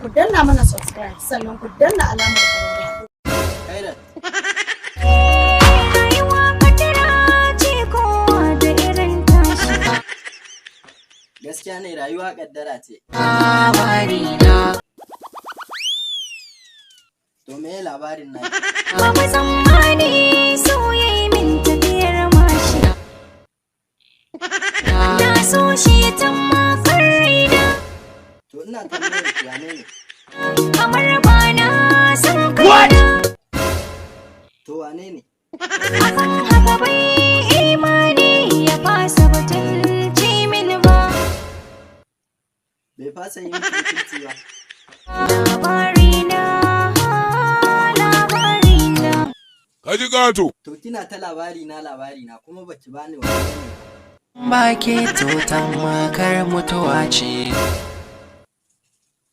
Ku danna mana subscribe, sannan ku danna alamar ƙararrawa. Kairat. Rayuwa kadara ce, kowa da irin tashi. Gaskiya ne, rayuwa kaddara ce. Labarina. To, me labarin na? Babu tsammani so yayi min tafiyar mashi. Na so shi tammakar raina. To, ina tambayar ki, wane ne? Kamar ba na san kaina. To, wane ne? Akan haka bai imani ya fasa batun ci min ba. Bai fasa yin mutunci ba. Labarina, labarina. Kaji ƙato. To, kina ta labari na, labari na, kuma baki bani wane ne. Ba ke to makar mutuwa ce.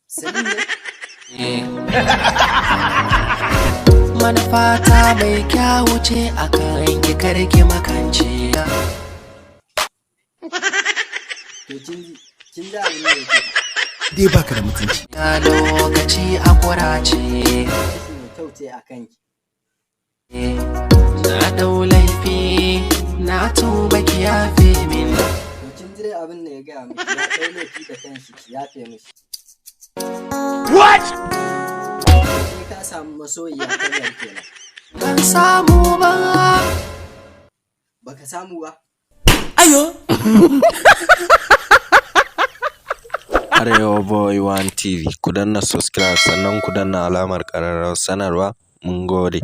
Salim ne? Manufata mai kyawu ce a kan ki, karki makance. To, kin ji abin da yake. Dai baka da mutunci. Na lokaci a kurace. Kashi mai kyau ce a kanki. Na dau laifi, na tuba, ki yafe min. To, kin ji dai abin da ya gaya miki, ya ɗau laifi da kanshi, ki yafe mishi. What? Sai ka samu masoyiya ta gari kenan. Ban samu ba. Baka samu ba? Ayo. Arewa Boy One TV, ku danna subscribe, sannan ku danna alamar ƙararrawar sanarwa. Mun gode.